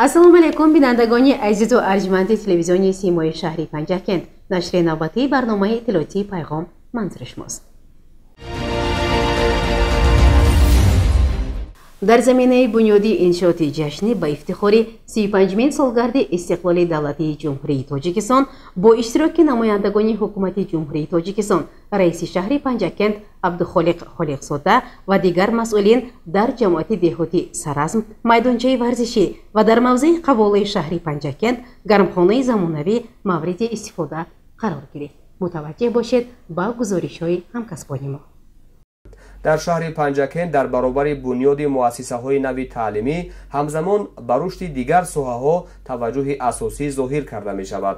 Ассалому алайкум, бинандагони азизу арҷманди телевизиони Симои шаҳри Панҷакент. Нашри навбатии барномаи иттилоотии Пайғом манзури шумост. Дар заминаи бунёди иншооти ҷашнӣ ба ифтихори 35-мин солгарди истиқлоли давлатии Ҷумҳурии Тоҷикистон бо иштироки намояндагони ҳукумати Ҷумҳурии Тоҷикистон, раиси шаҳри Панҷакент Абдухолиқ Холиқзода ва дигар масъулин дар ҷамоати деҳоти Саразм майдончаи варзишӣ ва дар мавзеи қаволаи шаҳри Панҷакент гармхонаи замонавӣ мавриди истифода қарор гирифт. Мутаваҷҷеҳ бошед ба гузоришҳои ҳамкасбони мо. Дар шаҳри Панҷакент дар баробари бунёди муассисаҳои нави таълимӣ ҳамзамон ба рушди дигар соҳаҳо таваҷҷӯҳи асосӣ зоҳир карда мешавад.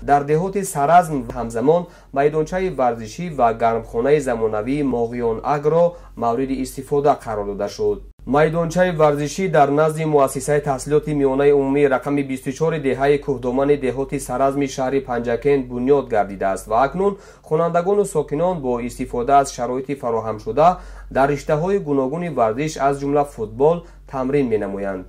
Дар деҳоти Саразм ҳамзамон майдончаи варзишӣ ва гармхонаи замонавии Моғиён Агро мавриди истифода қарор дода шуд. Майдончаи варзишӣ дар назди муассисаи таҳсилоти миёнаи умумии рақами 24 деҳаи кӯҳдомани деҳоти Саразми шаҳри Панҷакент бунёд гардидааст ва акнун хонандагону сокинон бо истифода аз шароити фароҳамшуда дар риштаҳои гуногуни варзиш аз ҷумла футбол тамрин менамоянд.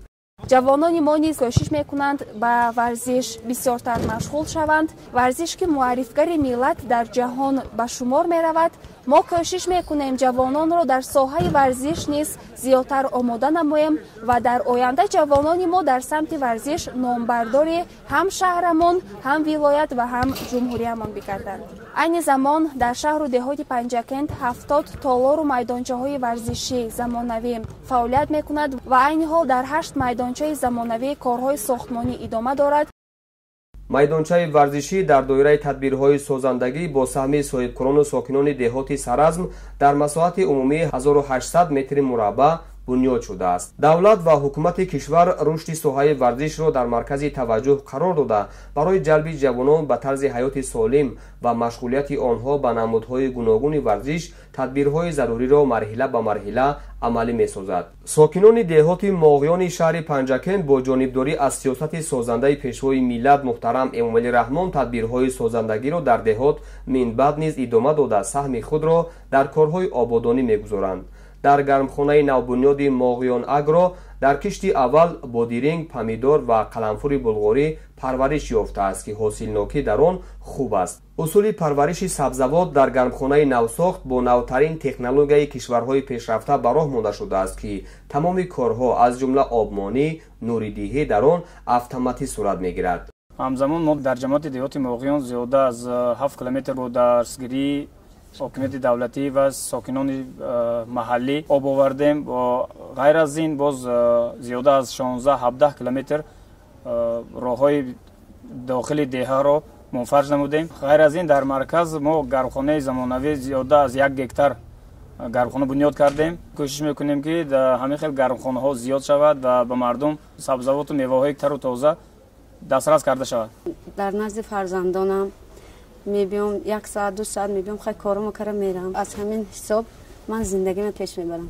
Ҷавонони мо низ кӯшиш мекунанд ба варзиш бисёртар машғул шаванд. Варзиш ки муаррифгари миллат дар ҷаҳон ба шумор меравад, мо кӯшиш мекунем ҷавононро дар соҳаи варзиш низ зиёдтар омода намоем ва дар оянда ҷавонони мо дар самти варзиш номбардори ҳам шаҳрамон, ҳам вилоят ва ҳам ҷумҳуриямон бигарданд. Айни замон дар шаҳру деҳоти Панҷакент 70 толору майдончаҳои варзишӣ замонавӣ фаъолият мекунад ва айни ҳол дар 8 майдончаи замонавӣ корҳои сохтмонӣ идома дорад. Майдончаи варзишӣ дар доираи тадбирҳои созандагӣ бо саҳми соҳибкорону сокинони деҳоти Саразм дар масоҳати умумии 1800 метри мураббаъ бунёд шудааст. Давлат ва ҳукумати кишвар рушди соҳаи варзишро дар маркази таваҷҷӯҳ қарор дода, барои ҷалби ҷавонон ба тарзи ҳаёти солим ва машғулияти онҳо ба намудҳои гуногуни варзиш тадбирҳои заруриро марҳила ба марҳила амалӣ месозад. Сокинони деҳоти Моғиёни шаҳри Панҷакент бо ҷонибдорӣ аз сиёсати созандаи пешвои миллат муҳтарам Эмомалӣ Раҳмон тадбирҳои созандагиро дар деҳот минбаъд низ идома дода, саҳми худро дар корҳои ободонӣ мегузоранд. Дар гармхонаи навбунёди Моғиён Агро дар кишти аввал бодиринг, помидор ва қаламфури булғорӣ парвариш ёфтааст, ки ҳосилнокӣ дар он хуб аст. Усули парвариши сабзавот дар гармхонаи навсохт бо навтарин технологияи кишварҳои пешрафта ба роҳ монда шудааст, ки тамоми корҳо аз ҷумла обмонӣ, нуридиҳӣ дар он автоматӣ сурат мегирад. Ҳамзамон мо дар ҷамоати деҳоти Моғиён зиёда аз 7 километр бо дарсгирии ҳокимияти давлатӣ ва сокинони маҳаллӣ об овардем. Ғайр аз ин боз зиёда аз 16-17 километр роҳҳои дохили деҳаро мунфарҷ намудем. Ғайр аз ин дар марказ мо гармхонаи замонавӣ зиёда аз 1 гектар гармхона бунёд кардем. Кӯшиш мекунем, ки ҳамин хел гармхонаҳо зиёд шавад ва ба мардум сабзавоту меваҳои тару тоза дастрас карда шавад. Дар назди фарзандонам мебиём, 1 соат 2 соат мебиём, хай корамо кара мерам. Аз ҳамин ҳисоб ман зиндагиро пеш мебарам.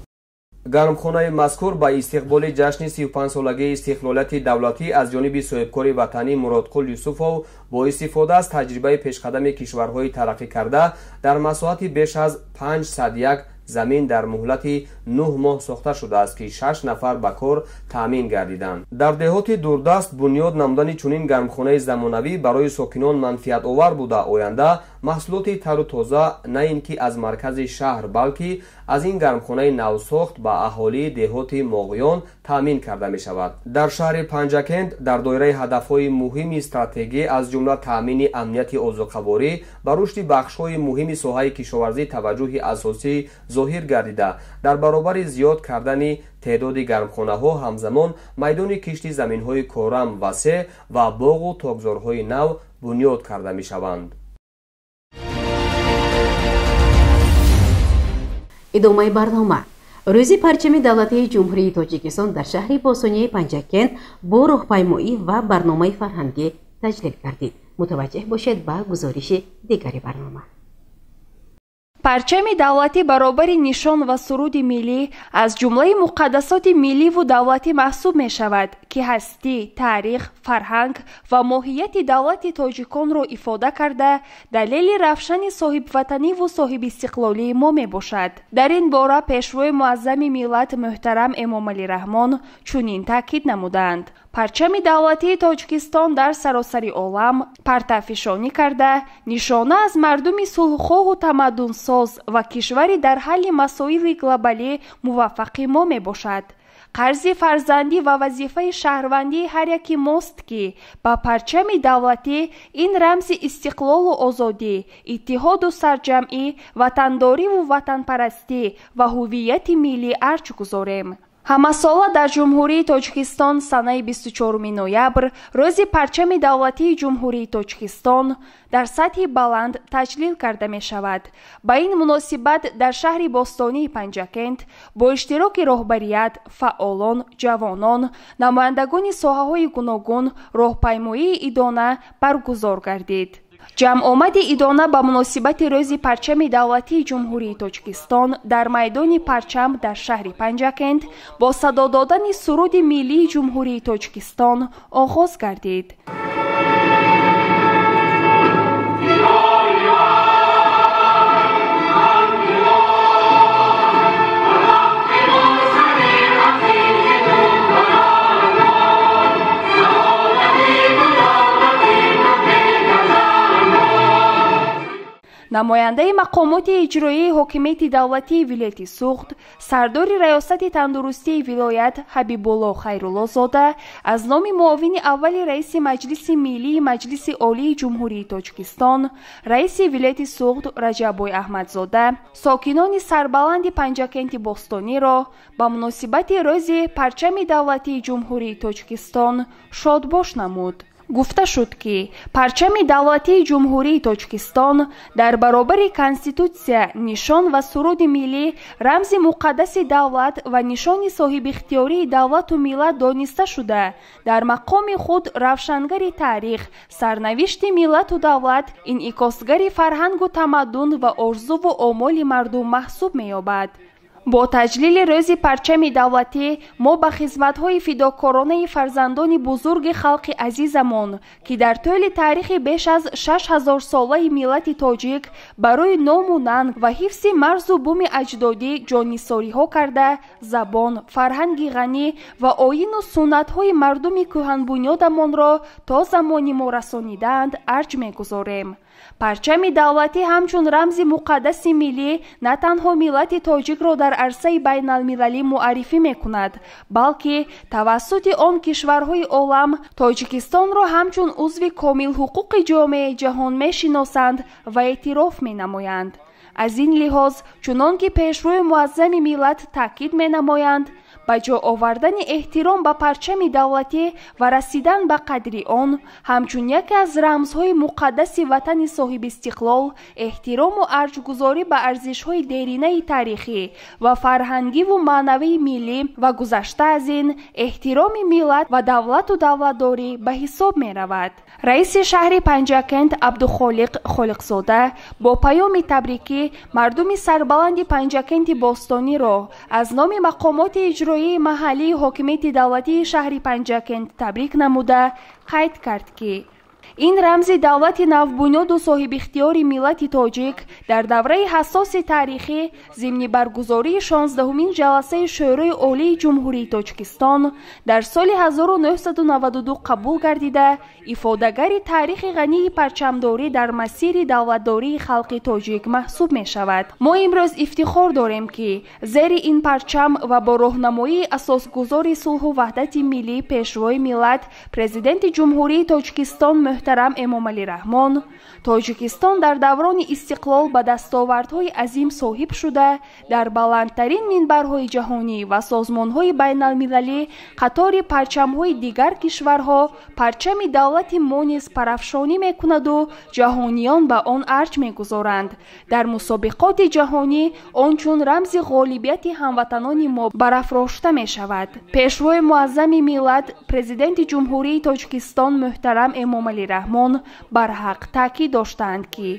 Гармхонаи мазкур ба истиқболи ҷашни 35-солагии истиқлолияти давлатӣ аз ҷониби соҳибкори ватанӣ Муродқул Юсуфов бо истифода аз таҷрибаи пешқадами кишварҳои тараққӣ карда дар масоҳати беш аз 501 замин дар муҳлати 9 моҳ сохта шудааст, ки 6 нафар ба кор таъмин гардиданд. Дар деҳоти дурдаст бунёд намудани чунин гармхонаи замонавӣ барои сокинон манфиатовар буда, оянда маҳсулоти тару тоза на ин ки аз маркази шаҳр, балки аз ин гармхонаи навсохт ба аҳолии деҳоти Моғиён таъмин карда мешавад. Дар шаҳри Панҷакент дар доираи ҳадафҳои муҳими стратегӣ аз ҷумла таъмини амнияти озуқаворӣ ба рушди бахшҳои муҳими соҳаи кишоварзӣ таваҷҷӯҳи асосӣ зоҳир гардида, дар баробари зиёд кардани теъдоди гармхонаҳо ҳамзамон майдони кишти заминҳои корам васеъ ва боғу токзорҳои нав бунёд карда мешаванд. Идомаи барнома. Рӯзи парчами давлатии Ҷумҳурии Тоҷикистон дар шаҳри бостонии Панҷакент бо роҳпаймоӣ ва барномаи фарҳангӣ таҷлил гардид. Мутаваҷҷеҳ бошед ба гузориши дигари барнома. Парчами давлатӣ баробари нишон ва суруди миллӣ аз ҷумлаи муқаддасоти милливу давлатӣ маҳсуб мешавад, ки ҳастӣ, таърих, фарҳанг ва моҳияти давлати тоҷиконро ифода карда, далели равшани соҳибватаниву соҳибистиқлолии мо мебошад. Дар ин бора пешвои муаззами миллат муҳтарам Эмомалӣ Раҳмон чунин таъкид намуданд. Парчами давлатии Тоҷикистон дар саросари олам партафишонӣ карда, нишона аз мардуми сулҳхоҳу тамаддунсоз ва кишвари дар ҳалли масоили глобалӣ муваффақи мо мебошад. Қарзи фарзандӣ ва вазифаи шаҳрвандии ҳар яки мост, ки ба парчами давлатӣ ин рамзи истиқлолу озодӣ, иттиҳоду сарҷамъӣ, ватандориву ватанпарастӣ ва ҳуввияти миллӣ арҷ гузорем. Ҳамасола дар Ҷумҳурии Тоҷикистон санаи 24 ноябр рӯзи парчами давлатии Ҷумҳурии Тоҷикистон дар сатҳи баланд таҷлил карда мешавад. Ба ин муносибат дар шаҳри бостонии Панҷакент бо иштироки роҳбарият, фаъолон, ҷавонон, намояндагони соҳаҳои гуногун роҳпаймоии идона баргузор гардид. Ҷамъомади идона ба муносибати рӯзи парчами давлатии Ҷумҳурии Тоҷикистон дар майдони парчам дар шаҳри Панҷакент бо садо додани суруди миллии Ҷумҳурии Тоҷикистон оғоз гардид. Намояндаи мақомоти иҷроии ҳокимияти давлатии вилояти Суғд, сардори раёсати тандурустии вилоят Ҳабибулло Хайруллозода аз номи муовини аввали раиси Маҷлиси Миллии Маҷлиси Олии Ҷумҳурии Тоҷикистон, раиси вилояти Суғд Раҷаббой Аҳмадзода сокинони сарбаланди Панҷакенти бостониро ба муносибати рӯзи парчами давлатии Ҷумҳурии Тоҷикистон шодбош намуд. Гуфта шуд, ки парчами давлатии Ҷумҳурии Тоҷикистон дар баробари Конститутсия, нишон ва суруди миллӣ рамзи муқаддаси давлат ва нишони соҳибихтиёрии давлату миллат дониста шуда, дар мақоми худ равшангари таърих, сарнавишти миллату давлат, инъикосгари фарҳангу тамаддун ва орзуву омоли мардум маҳсуб меёбад. Бо таҷлили рӯзи парчами давлатӣ мо ба хизматҳои фидокоронаи фарзандони бузурги халқи азизамон, ки дар тӯли таърихи беш аз 6000-солаи миллати тоҷик барои ному нанг ва ҳифзи марзу буми аҷдодӣ ҷоннисориҳо карда, забон, фарҳанги ғанӣ ва оину суннатҳои мардуми кӯҳанбунёдамонро то замони мо расонидаанд, арҷ мегузорем. Парчами давлатӣ ҳамчун рамзи муқаддаси миллӣ на танҳо миллати тоҷикро дар арсаи байналмилалӣ муаррифӣ мекунад, балки тавассути он кишварҳои олам Тоҷикистонро ҳамчун узви комилҳуқуқи ҷомеаи ҷаҳон мешиносанд ва эътироф менамоянд. Аз ин лиҳоз, чунон ки пешвои муаззами миллат таъкид менамоянд, ба ҷо овардани эҳтиром ба парчами давлатӣ ва расидан ба қадри он ҳамчун яке аз рамзҳои муқаддаси ватани соҳибистиқлол, эҳтирому арҷгузорӣ ба арзишҳои деринаи таърихӣ ва фарҳангиву маънавии миллӣ ва гузашта аз ин эҳтироми миллат ва давлату давлатдорӣ ба ҳисоб меравад. Раиси шаҳри Панҷакент Абдухолиқ Холиқзода бо паёми табрикӣ мардуми сарбаланди Панҷакенти бостониро аз номи мақомоти иҷроии маҳаллии ҳокимияти давлатии шаҳри Панҷакент табрик намуда, қайд кард, ки ин рамзи давлати навбунёду соҳибихтиёри миллати тоҷик дар давраи ҳассоси таърихӣ зимни баргузории 16-умин ҷаласаи Шӯрои Олии Ҷумҳурии Тоҷикистон дар соли 1992 қабул гардида, ифодагари таърихи ғании парчамдорӣ дар масири давлатдории халқи тоҷик маҳсуб мешавад. Мо имрӯз ифтихор дорем, ки зери ин парчам ва бо роҳнамоии асосгузори сулҳу ваҳдати миллӣ, пешвои миллат, Президенти Ҷумҳурии Тоҷикистон муҳтарам Эмомалӣ Раҳмон, Тоҷикистон дар даврони истиқлол ба дастовардҳои азим соҳиб шуда, дар баландтарин минбарҳои ҷаҳонӣ ва созмонҳои байналмилалӣ қатори парчамҳои дигар кишварҳо парчами давлати мо низ парафшонӣ мекунаду ҷаҳониён ба он арҷ мегузоранд. Дар мусобиқоти ҷаҳонӣ он чун рамзи ғолибияти ҳамватанони мо барафрошта мешавад. Пешвои муаззами миллат, Президенти Ҷумҳурии Тоҷикистон муҳтарам Эмомалӣ Эмомалӣ Раҳмон барҳақ таъкид доштаанд, ки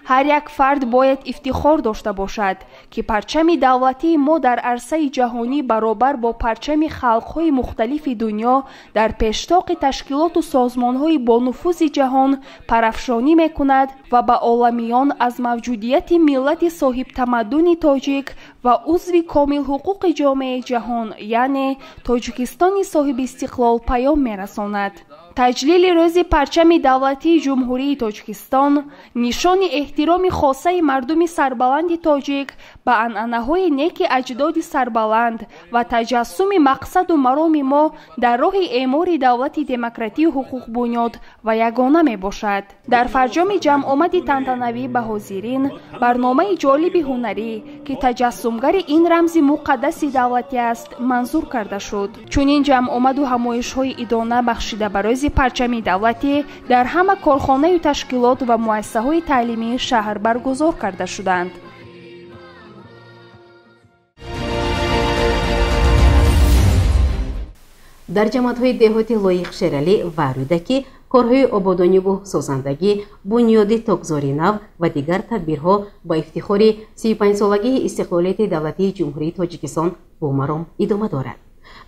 ҳар як фард бояд ифтихор дошта бошад, ки парчами давлатии мо дар арсаи ҷаҳонӣ баробар бо парчами халқҳои мухталифи дунё дар пештоқи ташкилоту созмонҳои бонуфузи ҷаҳон парафшонӣ мекунад ва ба оламиён аз мавҷудияти миллати соҳибтамаддуни тоҷик ва узви комилҳуқуқи ҷомеаи ҷаҳон, яъне Тоҷикистони соҳибистиқлол паём мерасонад. Таҷлили рӯзи парчами давлатии Ҷумҳурии Тоҷикистон нишони эҳтироми хосаи мардуми сарбаланди тоҷик ба анъанаҳои неки аҷдоди сарбаланд ва таҷассуми мақсаду мароми мо дар роҳи эъмори давлати демократию ҳуқуқбунёд ва ягона мебошад. Дар фарҷоми ҷамъомади тантанавӣ ба ҳозирин барномаи ҷолиби ҳунарӣ, ки таҷассумгари ин рамзи муқаддаси давлатӣ аст, манзур карда шуд. Чунин ҷамъомаду ҳамоишҳои идона бахшида ба рӯзи парчами давлатӣ дар ҳама корхонаю ташкилот ва муассисаҳои таълимии шаҳр баргузор карда шуданд. Дар ҷамоатҳои деҳоти Лоиқ Шералӣ ва Рӯдакӣ корҳои ободониву созандагӣ, бунёди токзори нав ва дигар тадбирҳо ба ифтихори 35-солагии истиқлолияти давлатии Ҷумҳурии Тоҷикистон бо маром идома дорад.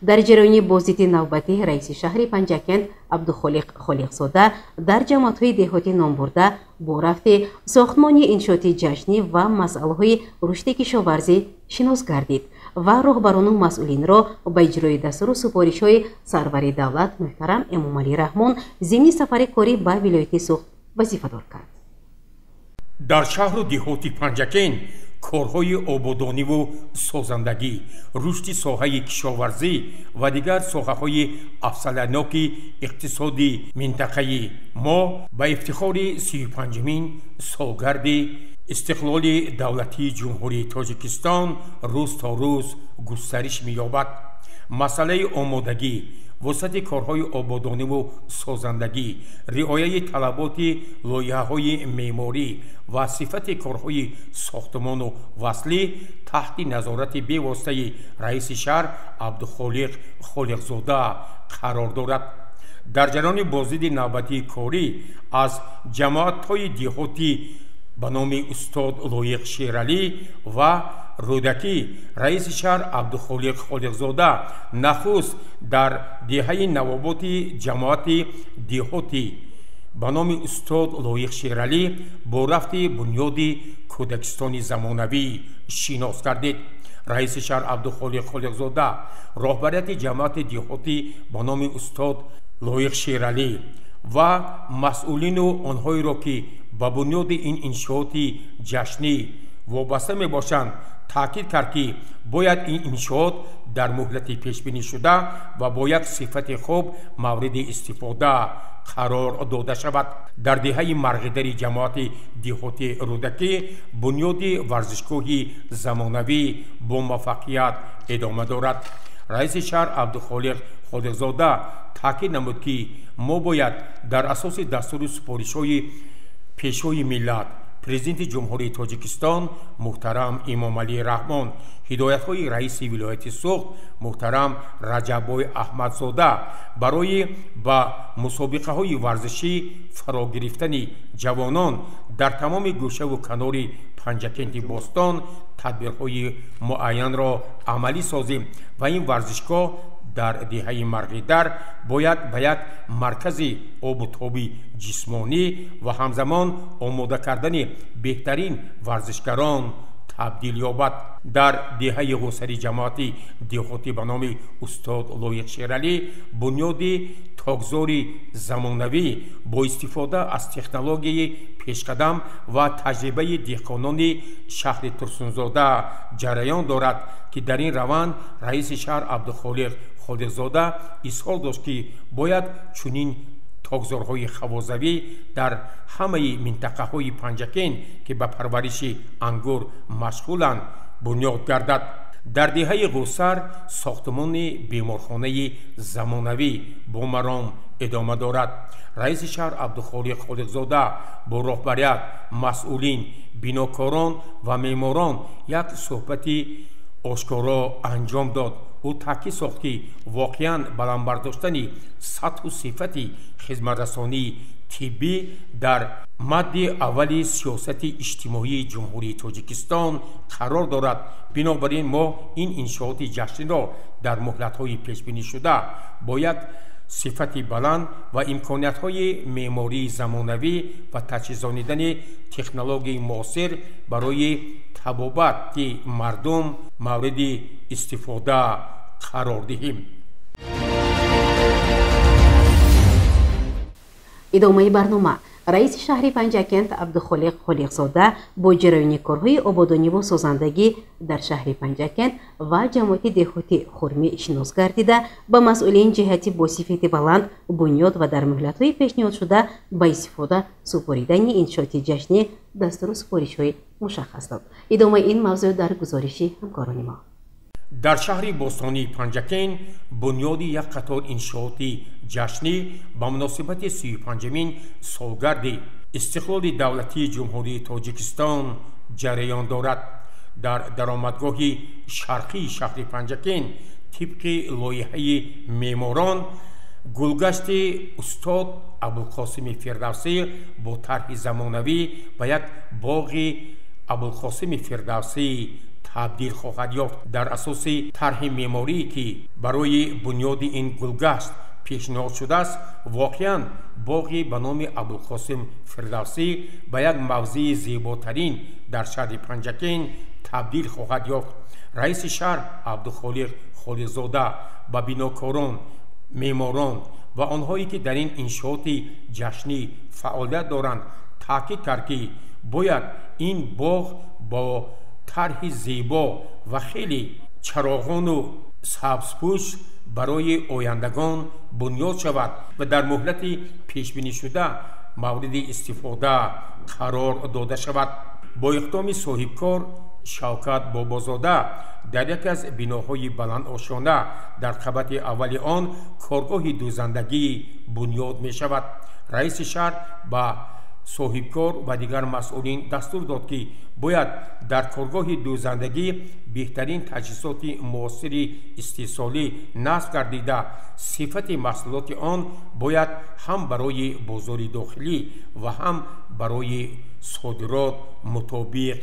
Дар ҷараёни боздиди навбатӣ раиси шаҳри Панҷакент Абдухолиқ Холиқзода дар ҷамоатҳои деҳоти номбурда бо рафти сохтмони иншооти ҷашнӣ ва масъалаҳои рушди кишоварзӣ шинос гардид ва роҳбарону масъулинро ба иҷрои дастуру супоришҳои сарвари давлат муҳтарам Эмомалӣ Раҳмон зимни сафари корӣ ба вилояти Суғд вазифадор кард. Дар шаҳру деҳоти Панҷакент корҳои ободониву созандагӣ, рушди соҳаи кишоварзӣ ва дигар соҳаҳои афзалиятноки иқтисоди минтақаи мо ба ифтихори 35-мин солгарди истиқлоли давлатии Ҷумҳурии Тоҷикистон рӯз то рӯз густариш меёбад. Масъалаи омодагӣ, вусъати корҳои ободониву созандагӣ, риояи талаботи лоиҳаҳои меъморӣ ва сифати корҳои сохтмону васлӣ таҳти назорати бевоситаи раиси шаҳр Абдухолиқ Холиқзода қарор дорад. Дар ҷараёни боздиди навбатии корӣ аз ҷамоатҳои деҳотӣ ба номи устод Лоиқ Шералӣ ва Рӯдакӣ раиси шаҳр Абдухолиқ Холиқзода нахуст дар деҳаи навоботи ҷамоати деҳотӣ ба номи устод Лоиқ Шералӣ бо рафти бунёди кӯдакистони замонавӣ шинос гардид. Раиси шаҳр Абдухолиқ Холиқзода роҳбарияти ҷамоати деҳотӣ ба номи устод Лоиқ Шералӣ ва масъулину онҳоеро, ки ба бунёди ин иншооти ҷашнӣ вобаста мебошанд, таъкид кард, ки бояд ин иншоот дар муҳлати пешбинишуда ва бо як сифати хуб мавриди истифода қарор дода шавад. Дар деҳаи Марғидари ҷамоати деҳоти Рӯдакӣ бунёди варзишгоҳи замонавӣ бо муваффақият идома дорад. Раиси шаҳр Абдухолиқ Холиқзода таъкид намуд, ки мо бояд дар асоси дастуру супоришҳои пешвои миллат, президенти Ҷумҳурии Тоҷикистон муҳтарам Эмомалӣ Раҳмон, ҳидоятҳои раиси вилояти Суғд муҳтарам Раҷаббой Аҳмадзода барои ба мусобиқаҳои варзишӣ фаро гирифтани ҷавонон дар тамоми гӯшаву канори Панҷакенти бостон тадбирҳои муайянро амалӣ созем ва ин варзишгоҳ дар деҳаи Марғидар бояд ба як маркази обу тоби ҷисмонӣ ва ҳамзамон омода кардани беҳтарин варзишгарон табдил ёбад. Дар деҳаи Ғусари ҷамоати деҳотӣ ба номи устод Лоиқ Шералӣ бунёди токзори замонавӣ бо истифода аз технологияи пешқадам ва таҷрибаи деҳқонони шаҳри Турсунзода ҷараён дорад, ки дар ин раванд раиси шаҳр Абдухолиқ Холиқзода изҳор дошт, ки бояд чунин токзорҳои хавозавӣ дар ҳамаи минтақаҳои Панҷакент, ки ба парвариши ангур машғуланд, бунёд гардад. Дар деҳаи Ғусар сохтмони беморхонаи замонавӣ бо маром идома дорад. Раиси шаҳр Абдухолиқ Холиқзода бо роҳбарият, масъулин, бинокорон ва меъморон як суҳбати ошкоро анҷом дод. Ӯ таъкид сохт, ки воқеан баланд бардоштани сатҳу сифати хизматрасонии тиббӣ дар мадди аввали сиёсати иҷтимоии Ҷумҳурии Тоҷикистон қарор дорад. Бинобар ин мо ин иншооти ҷашниро дар муҳлатҳои пешбинишуда бо як сифати баланд ва имкониятҳои меъмории замонавӣ ва таҷҳизонидани технологияи муосир барои табобати мардум мавриди истифода қарор диҳем. Идомаи барнома. Раиси шаҳри Панҷакент Абдухолиқ Холиқзода бо ҷараёни корҳои ободониву созандагӣ дар шаҳри Панҷакент ва ҷамоати деҳоти Хурмӣ шинос гардида, ба масъулин ҷиҳати бо сифати баланд бунёд ва дар муҳлатҳои пешниҳодшуда ба истифода супоридани иншооти ҷашнӣ дастуру супоришҳои мушаххас дод. Идомаи ин мавзӯъ дар гузориши ҳамкорони мо. Дар шаҳри бостонии Панҷакент бунёди як қатор иншооти ҷашнӣ ба муносибати 35-мин солгарди истиқлоли давлатии Ҷумҳурии Тоҷикистон ҷараён дорад. Дар даромадгоҳи шарқии шаҳри Панҷакент тибқи лоиҳаи меъморон гулгашти устод Абулқосими Фирдавсӣ бо тарҳи замонавӣ ба як боғи Абулқосими Фирдавсӣ табдил хоҳад ёфт. Дар асоси тарҳи меъморие, ки барои бунёди ин гулгашт пешниҳод шудааст, воқеан боғи ба номи Абулқосим Фирдавсӣ ба як мавзеи зеботарин дар шаҳри Панҷакент табдил хоҳад ёфт. Раиси шаҳр Абдухолиқ Холиқзода ба бинокорон, меъморон ва онҳое, ки дар ин иншооти ҷашнӣ фаъолият доранд, таъкид кард, ки бояд ин боғ бо тарҳи зебо ва хеле чароғону сабзпӯш барои ояндагон бунёд шавад ва дар муҳлати пешбинишуда мавриди истифода қарор дода шавад. Бо иқдоми соҳибкор Шавкат Бобозода дар яке аз биноҳои баландошёна дар қабати аввали он коргоҳи дӯзандагӣ бунёд мешавад. Раиси шаҳр ба соҳибкор ва дигар масъулин дастур дод, ки бояд дар коргоҳи дӯзандагӣ беҳтарин таҷҳизоти муосири истеҳсолӣ насб гардида, сифати маҳсулоти он бояд ҳам барои бозори дохилӣ ва ҳам барои содирот мутобиқ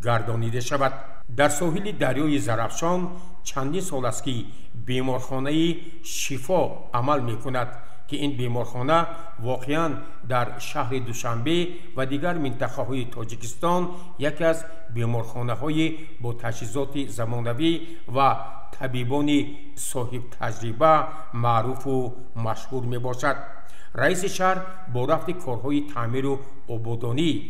гардонида шавад. Дар соҳили дарёи Зарафшон чандин сол аст, ки беморхонаи Шифо амал мекунад, ки ин беморхона воқеан дар шаҳри Душанбе ва дигар минтақаҳои Тоҷикистон яке аз беморхонаҳои бо таҷҳизоти замонавӣ ва табибони соҳибтаҷриба маъруфу машҳур мебошад. Раиси шаҳр бо рафти корҳои таъмиру ободонии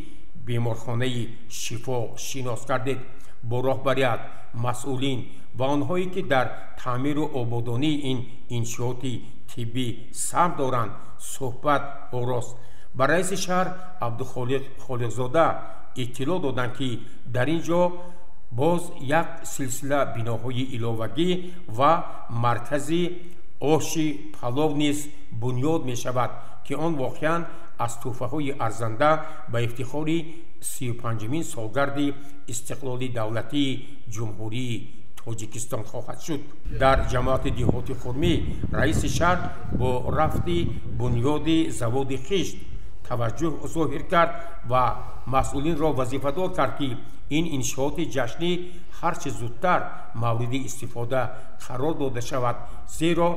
беморхонаи Шифо шинос гардид. Бо роҳбарият, масъулин ва онҳое, ки дар таъмиру ободонии ин иншооти тиббӣ саҳм доранд, суҳбат орост. Ба раиси шаҳр Абдухолиқ Холиқзода иттилоъ доданд, ки дар ин ҷо боз як силсила биноҳои иловагӣ ва маркази оши палов низ бунёд мешавад, ки он воқеан аз тӯҳфаҳои арзанда ба ифтихори 35-мин солгарди истиқлоли давлатии Ҷумҳурии Тоҷикистон хоҳад шуд. Дар ҷамоати деҳоти Хурмӣ раиси шаҳр бо рафти бунёди заводи хишт таваҷҷӯҳ зоҳир кард ва масъулинро вазифадор кард, ки ин иншооти ҷашнӣ ҳарчи зудтар мавриди истифода қарор дода шавад, зеро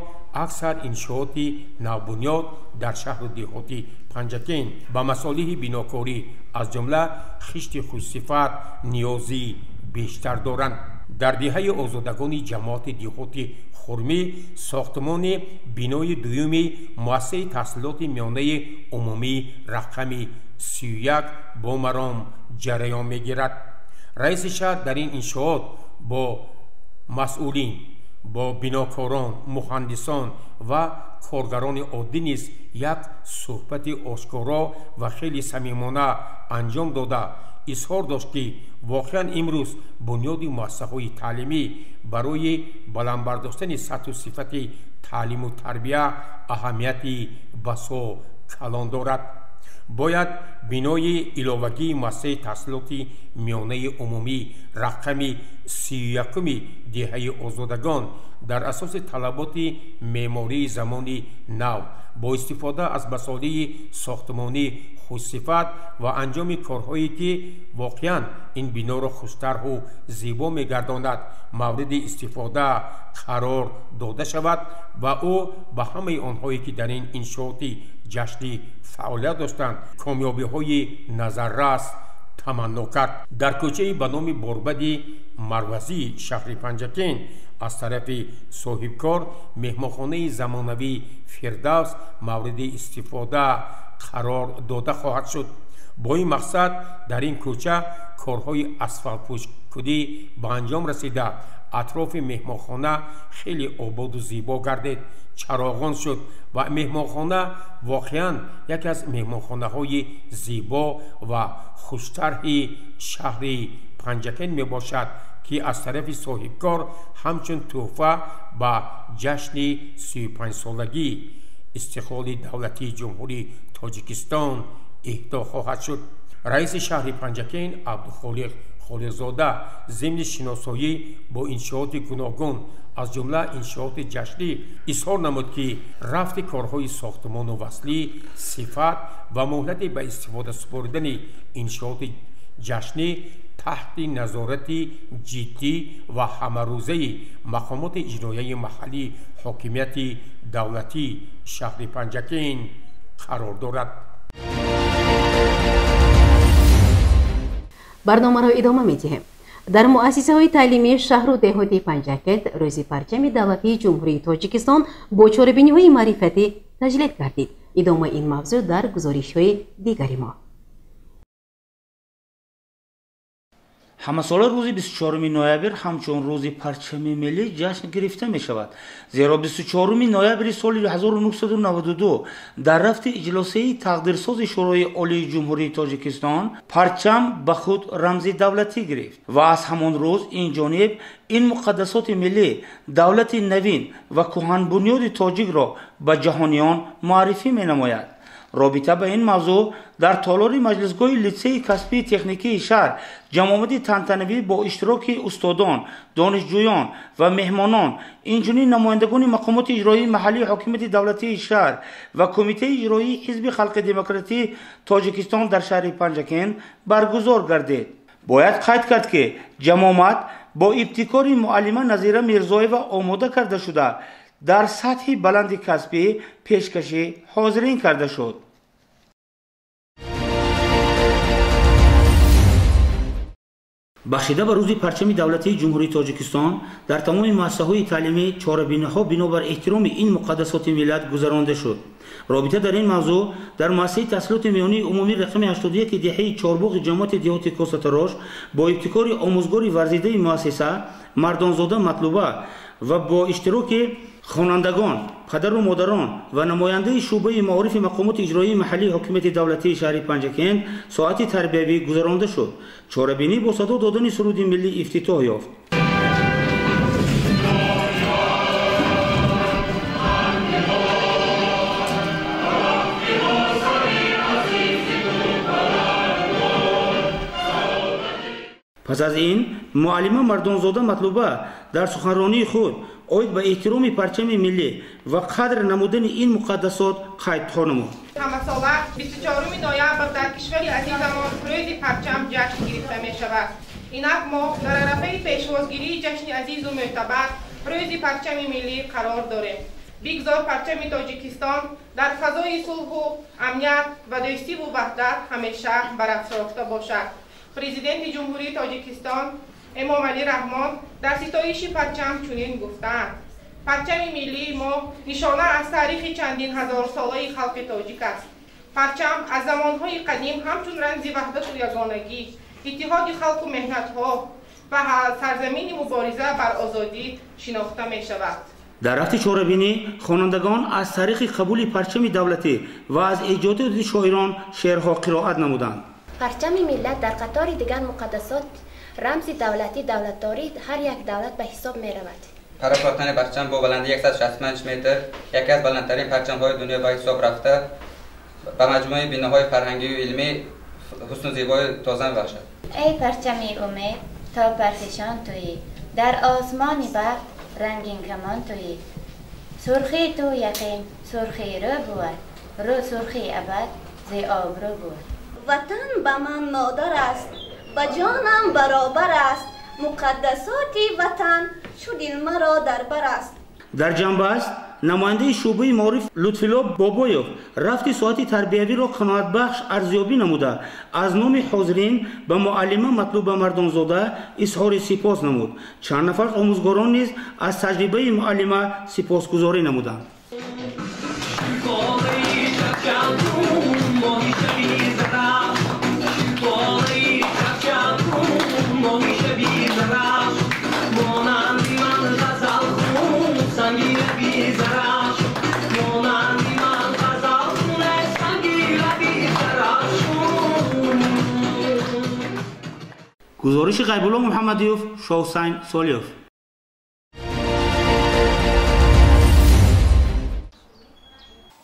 аксар иншооти навбунёд дар шаҳру деҳоти Панҷакент ба масолиҳи бинокорӣ аз ҷумла хишти хушсифат ниёзи бештар доранд. Дар деҳаи озодагони ҷамоати деҳоти Хурмӣ сохтмони бинои дуюми муассисаи таҳсилоти миёнаи умумӣ рақами 31 бо маром ҷараён мегирад. Раиси шаҳр дар ин иншоот бо масъулин, бо бинокорон, муҳандисон ва коргарони оддӣ низ як суҳбати ошкоро ва хеле самимона анҷом дода, изҳор дошт, ки воқеан имрӯз бунёди муассисаҳои таълимӣ барои баланд бардоштани сатҳу сифати таълиму тарбия аҳамияти басо калон дорад. Бояд бинои иловагии муассисаи таҳсилоти миёнаи умумӣ рақами 31-уми деҳаи Озодагон дар асоси талаботи меъмории замони нав бо истифода аз масолеҳи сохтмонӣ хушсифат ва анҷоми корҳое ки воқеан ин биноро хуштарҳу зебо мегардонад мавриди истифода қарор дода шавад ва ӯ ба ҳамаи онҳое ки дар ин иншооти ҷашнӣ фаъолият доштанд комёбиҳои назаррас таманно кард. Дар кӯчаи ба номи Борбади Марвазии шаҳри Панҷакент аз тарафи соҳибкор меҳмонхонаи замонавии Фирдавс мавриди истифода қарор дода хоҳад шуд. Бо ин мақсад дар ин кӯча корҳои асфалтпӯшкунӣ ба анҷом расида, атрофи меҳмонхона хеле ободу зебо гардид, чароғон шуд ва меҳмонхона воқеан яке аз меҳмонхонаҳои зебо ва хуштарҳи шаҳри Панҷакент мебошад ки аз тарафи соҳибкор ҳамчун тӯҳфа ба ҷашни 35-солагии истиқлоли давлатии Ҷумҳурии Тоҷикистон эҳдо хоҳад шуд. Раиси шаҳри Панҷакент Абдухолиқ Холиқзода зимни шиносоӣ бо иншооти гуногун аз ҷумла иншооти ҷашнӣ изҳор намуд, ки рафти корҳои сохтмону васлӣ, сифат ва муҳлати ба истифода супоридани иншооти ҷашнӣ таҳти назорати ҷиддӣ ва ҳамарӯзаи мақомоти иҷроияи маҳаллии ҳокимияти давлатии шаҳри Панҷакент қарор дорад. Барномаро идома медиҳем. Дар муассисаҳои таълимии шаҳру деҳоти Панҷакент рӯзи парчами давлатии Ҷумҳурии Тоҷикистон бо чорабиниҳои маърифатӣ таҷлил гардид. Идомаи ин мавзӯъ дар гузоришҳои дигари мо. Ҳамасола рӯзи 24 ноябр ҳамчун рӯзи парчами миллӣ ҷашн гирифта мешавад, зеро 24 ноябри соли 1992 дар рафти иҷлосияи тақдирсози Шӯрои Олии Ҷумҳурии Тоҷикистон парчам ба худ рамзи давлатӣ гирифт ва аз ҳамон рӯз ин ҷониб ин муқаддасоти миллӣ давлати навин ва кӯҳанбунёди тоҷикро ба ҷаҳониён муаррифӣ менамояд. Робита ба ин мавзӯъ дар толори маҷлисгоҳи литсейи касбии техникии шаҳр ҷамъомади тантанавӣ бо иштироки устодон, донишҷӯён ва меҳмонон, инчунин намояндагони мақомоти иҷроии маҳаллии ҳокимияти давлатии шаҳр ва кумитаи иҷроии Ҳизби халқи демократии Тоҷикистон дар шаҳри Панҷакент баргузор гардид. Бояд қайд кард, ки ҷамъомад бо ибтикори муаллима Назира Мирзоева омода карда шуда дар сатҳи баланди касбӣ пешкаши ҳозирин карда шуд. Бахшида ба рӯзи парчами давлатии Ҷумҳурии Тоҷикистон дар тамоми муассисаҳои таълимӣ чорабиниҳо бинобар эҳтироми ин муқаддасоти миллат гузаронда шуд. Робита дар ин мавзӯъ дар муассисаи таҳсилоти миёнии умумӣ рақами 81 деҳаи Чорбоғи ҷамоати деҳоти Косатарош бо ибтикори омӯзгори варзидаи муассиса Мардонзода Матлуба ва бо иштироки хонандагон, падару модарон ва намояндаи шӯъбаи маорифи мақомоти иҷроии маҳаллии ҳокимияти давлатии шаҳри Панҷакент соати тарбиявӣ гузаронда шуд. Чорабинӣ бо садо додани суруди миллӣ ифтитоҳ ёфт. Пас аз ин муаллима Мардонзода Матлуба дар суханронии худ оид ба эҳтироми парчами миллӣ ва қадр намудани ин муқаддасот қайдҳо намуд. Ҳамасола 24 ноябр дар кишвари азизамон рӯзи парчам ҷашн гирифта мешавад. Инак мо дар арафаи пешвозгирии ҷашни азизу мӯътабар рӯзи парчами миллӣ қарор дорем. Бигзор парчами Тоҷикистон дар фазои сулҳу амният ва дӯстиву ваҳдат ҳамеша барафрохта бошад. Президенти Ҷумҳурии Тоҷикистон Эмомалӣ Раҳмон дар ситоиши парчам чунин гуфтаанд: парчами миллии мо нишона аз таърихи чандин ҳазорсолаи халқи тоҷик аст. Парчам аз замонҳои қадим ҳамчун рамзи ваҳдату ягонагӣ, иттиҳоди халқу меҳнатҳо ва сарзамини мубориза бар озодӣ шинохта мешавад. Дар рафти чорабинӣ хонандагон аз таърихи қабули парчами давлатӣ ва аз эҷодиёти шоирон шеърҳо қироат намуданд. Парчами миллат дар қатори дигар муқаддасот рамзи давлатӣ давлатдории ҳар як давлат ба ҳисоб меравад. Парафрохтани парчам бо баландии 165 метр яке аз баландтарин парчамҳои дунё ба ҳисоб рафта, Ба маҷмӯи биноҳои фарҳангию илмӣ ҳусну зебои тоза мебахшад. Эй парчами умед, то парфишон туӣ, дар осмони бахт рангинкамон туӣ. Сурхии ту яқин сурхии рӯ бувад, рӯ сурхии абад зи обрӯ бувад. Ватан ба ман модар аст, ба ҷонам баробар аст, муқаддасоти ватан чу дил маро дар бар аст. Дар ҷанбааст намояндаи шӯъбаи маориф Лутфилло Бобоев рафти соати тарбиявиро қаноатбахш арзёбӣ намуда, аз номи ҳозирин ба муаллима Матлуба Мардонзода изҳори сипос намуд. Чанд нафар омӯзгорон низ аз таҷрибаи муаллима сипосгузорӣ намуданд. Гузориши Ғайбулло Муҳаммадиёв, Шоҳсайн Солиёв.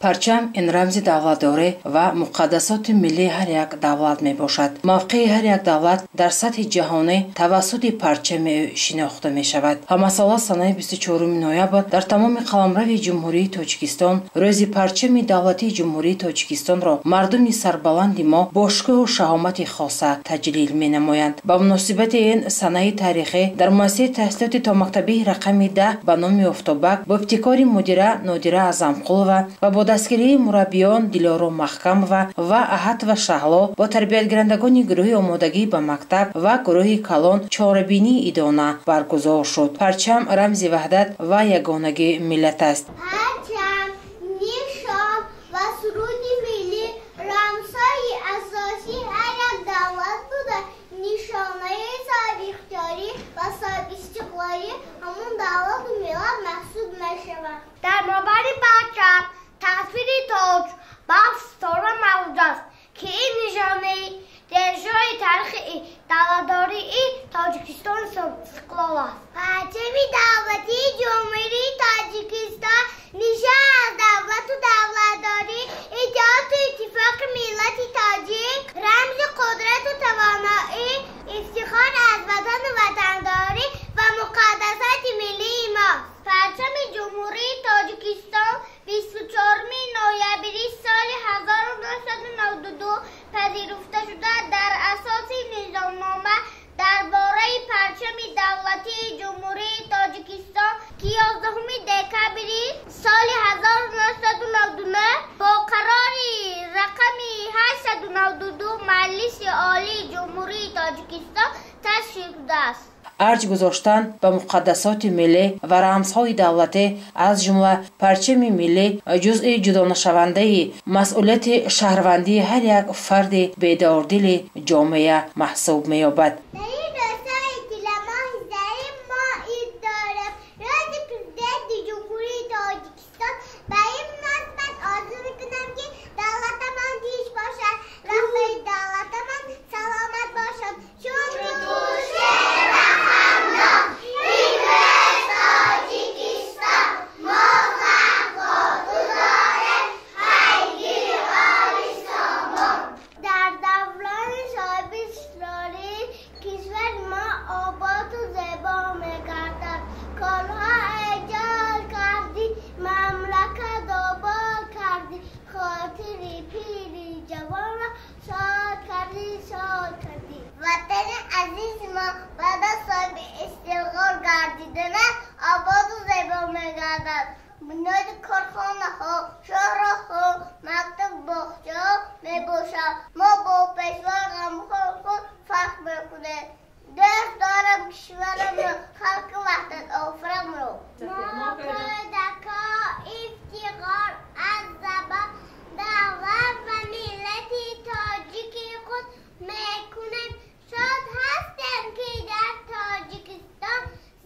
Парчам ин рамзи давлатдорӣ ва муқаддасоти миллии ҳар як давлат мебошад. Мавқеи ҳар як давлат дар сатҳи ҷаҳонӣ тавассути парчами ӯ шинохта мешавад. Ҳамасола санаи 24 ноябр дар тамоми қаламрави Ҷумҳурии Тоҷикистон рӯзи парчами давлатии Ҷумҳурии Тоҷикистонро мардуми сарбаланди мо бо шукӯҳу шаҳомати хоса таҷлил менамоянд. Ба муносибати ин санаи таърихӣ дар муассисаи таҳсилоти томактабии рақами 10 ба номи Офтобак бо ибтикори мудира Нодира Аъзамқулова ва бо дастгирии мураббиён Дилоро Маҳкамова ва Аҳатова Шаҳло бо тарбиятгирандагони гурӯҳи омодагӣ ба мактаб ва гурӯҳи калон чорабинии идона баргузор шуд. Парчам рамзи ваҳдат ва ягонагии миллат аст. Парчам, нишон ва суруди миллӣ рамзҳои асосии ҳар як давлат буда, нишонаи соҳибихтиёрӣ ва соҳибистиқлолии ҳамон давлату миллат маҳсуб мешавад. Дар мобайни парчам тасвири тоҷ ба ситора мавҷуд аст, ки ин нишонаи дершои таърихи давлатдории Тоҷикистони истиқлол аст. Парчами давлатии Ҷумҳурии Тоҷикистон нишон аз давлату давлатдорӣ, иттиҳоду иттифоқи миллати тоҷик, рамзи қудрату тавоноӣ, ифтихор аз ватану ватандорӣ ва муқаддасоти миллии мост. Парчами Ҷумҳурии Тоҷикистон 24 ноябри соли 1992 пазируфта шуда, дар асоси низомнома дар бораи парчами давлатии Ҷумҳурии Тоҷикистон, ки 11 декабри соли 1999 бо қарори рақами 892 Маҷлиси Олии Ҷумҳурии Тоҷикистон тасвиб шудааст. Арҷ гузоштан ба муқаддасоти миллӣ ва рамзҳои давлатӣ, аз ҷумла парчами миллӣ, ҷузъи ҷудонашавандаи масъулияти шаҳрвандии ҳар як фарди бедордили ҷомеа маҳсуб меёбад.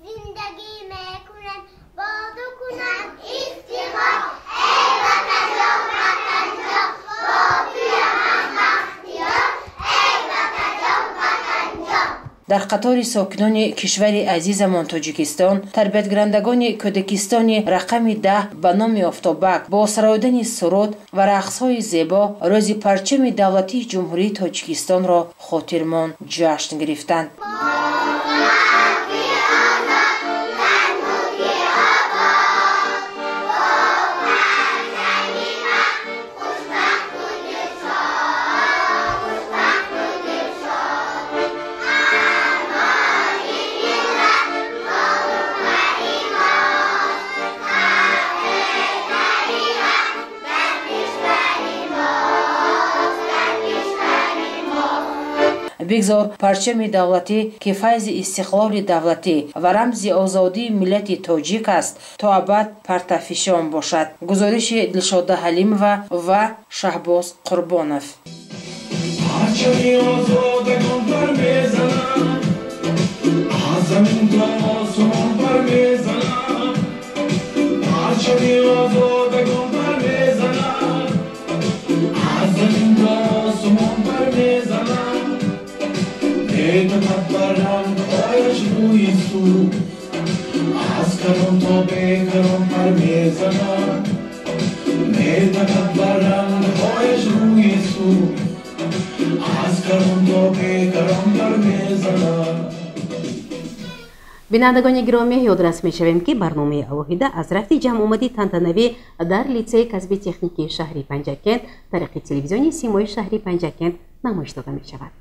Зиндагӣ мекунем, боду кунам ифтихор, эй ватан! Дар қатори сокинони кишвари азизамон Тоҷикистон, тарбиятгирандагони Кӯдакистони рақами 10 ба номи Офтобак бо сароидани суруд ва рақсҳои зебо рӯзи парчами давлатии Ҷумҳурии Тоҷикистонро хотирмон ҷашн гирифтанд. Бигзор парчами давлатӣ, ки файзи истиқлоли давлатӣ ва рамзи озодии миллати тоҷик аст, то абад партафишон бошад. Гузориши Дилшода Ҳалимова ва Шаҳбоз Қурбонов. Парчами озодагон бармезанад, аз замин то осмон бармезанад. Парчами озодагон бармезанад, аз замин то осмон бармезанад. Метапад бар рангҳояш рӯи сур, аз карон то бекарон бармезанад. Метапад бар рангҳояш рӯи сур, аз карон то бекарон бармезанад. Бинандагони гиромӣ, ёдрас мешавем, ки барномаи алоҳида аз рафти ҷамъомади тантанавӣ дар литсеи касби техникии шаҳри Панҷакент тариқи телевизиони Симои шаҳри Панҷакент намоиш дода мешавад.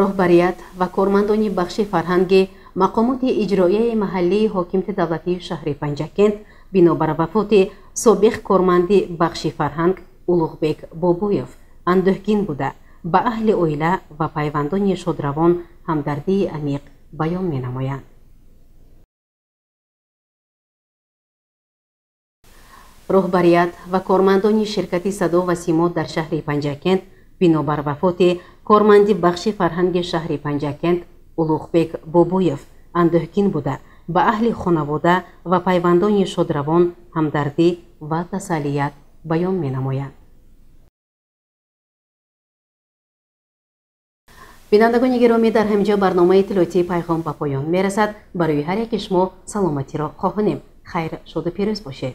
Роҳбарият ва кормандони бахши фарҳанги мақомоти иҷроияи маҳаллии ҳокимияти давлатии шаҳри Панҷакент бинобар вафоти собиқ корманди бахши фарҳанг Улуғбек Бобоев андӯҳгин буда, ба аҳли оила ва пайвандони шодравон ҳамдардии амиқ баён менамоянд. Роҳбарият ва кормандони ширкати Садо ва Симо дар шаҳри Панҷакент бинобар вафоти корманди бахши фарҳанги шаҳри Панҷакент Улуғбек Бобоев андӯҳгин буда, ба аҳли хонавода ва пайвандони шодравон ҳамдардӣ ва тасаллият баён менамоянд. Бинандагони гиромӣ, дар ҳаминҷо барномаи иттилоотии Пайғом ба поён мерасад. Барои ҳар яки шумо саломатиро хоҳонем. Хайр, шоду пирӯз бошед.